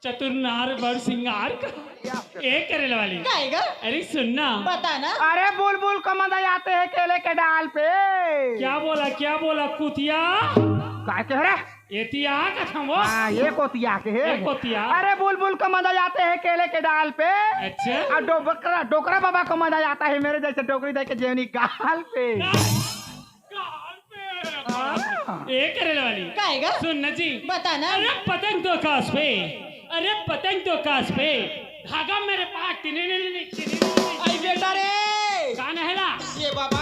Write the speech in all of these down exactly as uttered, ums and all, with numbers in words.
चतुर नार बड़ सिंगार का। ए करेला वाली। काहे गा? अरे सुन ना। बता ना। अरे बुलबुल को मजा आते हैं केले के डाल पे। क्या बोला, क्या बोला कुतिया? काय कह रहा? एतिया कथम वो। हाँ, ये कोतिया के है। ये कोतिया। अरे बुलबुल को मजा आते हैं केले के डाल पे। अच्छा। और डोकरा, डोकरा बाबा को मजा आता है मेरे जैसे डोकरी दे के जेवनी गाल पे। गाल पे। हाँ। ए करेला वाली। काहे गा? सुन ना जी। बता ना। अरे पतंग तो आकाश पे। अरे पतंग तो आकाश पे। धागा मेरे पास। टिनी, टिनी, टिनी, टिनी, टिनी। आई बेटा रे। का नहला? ये बाबा,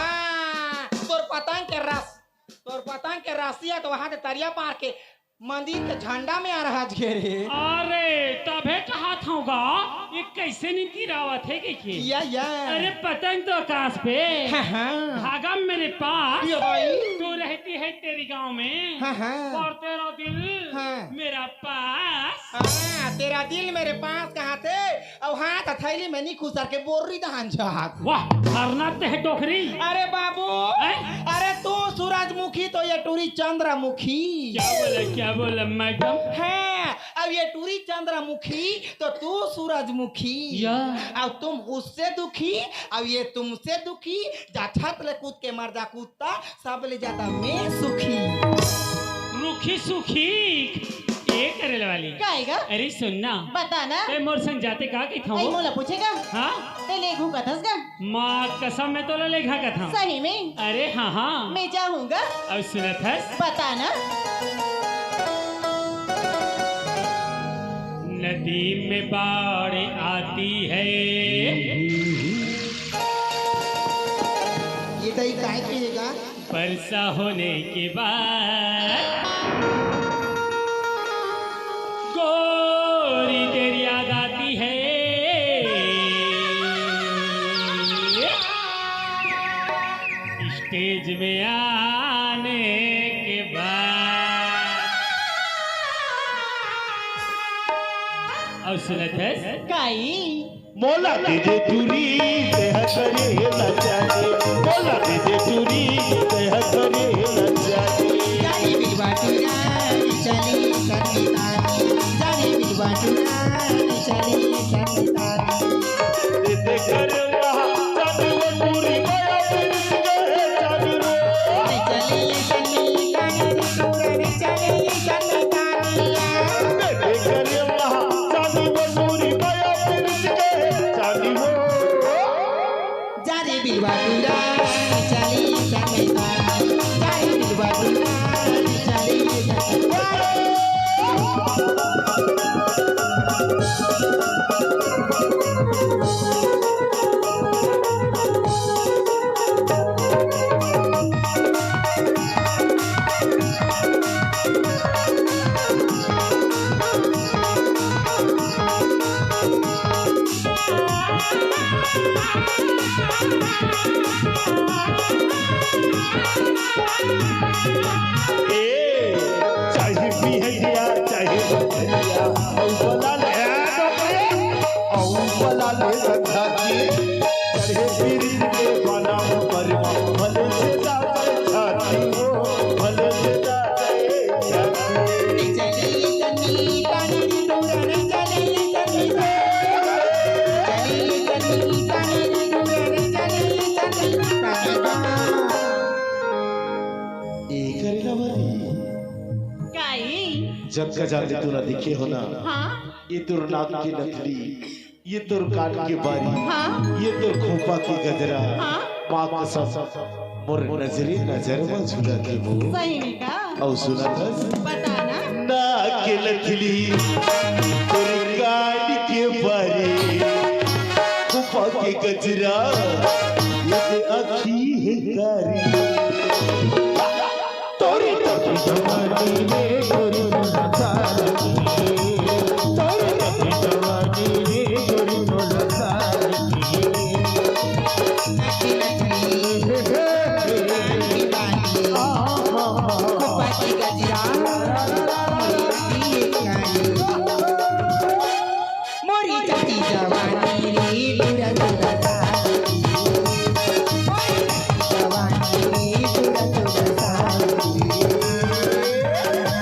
तोर पतंग के रस, तोर पतंग के रस्सी है तो वहां से तरिया पार के मंदिर के झंडा में आ रहा आज के रे। अरे, तभे कहत हूँ गा, ये कैसे नहीं गिरावत है के, के? या, या। अरे, पतंग तो आकाश पे, हाँ, हाँ। धागा मेरे पास, या भाई। तू रहती है तेरी गांव में, हाँ, हाँ। और तेरा दिल हाँ। मेरा पास। हाँ, तेरा दिल मेरे पास कहाँ थे? अउ हाथ हथैली में नी खुसर के बोर्री दहान जात। वाह, खरना ते है डोकरी। अरे बाबू, हैं? अरे तू सूरजमुखी तो ये टूरी चंद्रमुखी। क्या बोला, क्या बोला मैडम? हाँ, अब ये टूरी चंद्रमुखी तो तू सूरजमुखी। या। अब तुम उससे दुखी, अब ये तुमसे दुखी। जा छत ले कूद के मर जा कुत्ता, सबले ज्यादा मैं सुखी। रुखी सुखी, ए करेला वाली। काहे गा? अरे सुन ना। बता ना। ते मोर संग जाते का कहिथव? अई मोला पूछेगा? हाँ? ते लेघू कथस गा? माँ कसम, मैं तोला लेघा कथंव। सही में? अरे हाँ, हाँ। मैं जाहूँ गा। अब सुनत हस? बता ना। नदी में बाढ़ आती है। ये दई काय कहेगा? बरसा होने के बाद गोरी तेरी याद आती है। स्टेज में आने के बाद। अउ सुनत हस? काई? मोला दे दे चूरी, तेह करे ला चाहे। मोला दे दे चूरी, तेह करे ला चाहे। जानी बिलवा टूरा, चली सन्नी तानी। जानी बिलवा टूरा, चली सन्नी तानी। दे दे करवा, जानी वो टूरी माया बिरस गए जानी रो। चली सन्नी तानी, टूरा चली सन्नी तानी। दे दे करवा, जानी वो टूरी माया बिरस गए जानी रो। जारे बिलवा टूरा, चली समेता। जारे बिलवा टूरा, चली समेता। ए, चाहे बिहरिया, चाहे बखरिया, अउ बला ले, ए, डोकरे, अउ बला ले संघाती, चढ़े पीरित के बनाम पर, भले से जावे छाती हो, भले से जावे छाती। ए करेला वाली। काई? जग का जान तू ना दिखे हो ना। हाँ। ये तोर नाक की नथली, ये तोर कान के बारी, हाँ। ये तोर खोपा के गजरा। हाँ। माँ कसम, मोर नजरे नजर में झूला के वो। सही में का? अउ सुनत हस? बता ना। नाक के नथली, तोर कान के बारी, खोपा के गजरा, ये अखी है कारी। तोरी तोरी जवानी रे, तोरी तोरी जवानी रे, तोरी तोरी जवानी रे, तोरी तोरी जवानी रे। मोरी चाची जवानी रे, लुरा लुरा सारी। मोरी चाची जवानी रे, लुरा लुरा सारी।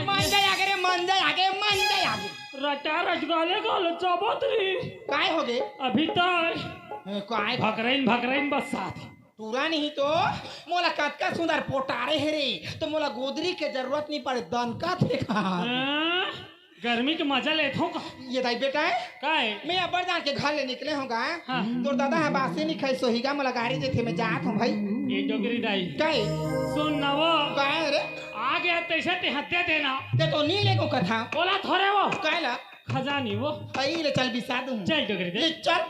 मंजा आगे रे, मंजा आगे, मंजा आगे। रटा रजगाले गाल चाबत री। काय हो गे? अभी तो ए, काय? भकरइन भकरइन बस साथ। पूरा नहीं तो मोला कतका सुंदर पोटारे हे रे, तो मोला गोदरी के जरूरत नहीं पड़े, दनका थे का। हाँ? गर्मी के मजा लेत हो का? ये दाई बेटा है? काय? मैं अब्बर जान के घर ले निकले हूँ गा। हाँ। तोर दादा है बासी नहीं खाई सोहीगा, मोला गाड़ी देथे, मैं जात हूँ भाई। ये डोकरी दाई। काय? सुन ना वो। काय रे? आ गया तैसे ते हत्या देना। ते तो नहीं लेगो कथा। बोला थोरे वो। काय ला? खजानी वो। आई ले चल बिसा दूँ। चल डोकरी दे। ले चल।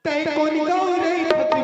तै कोन गाँव रे?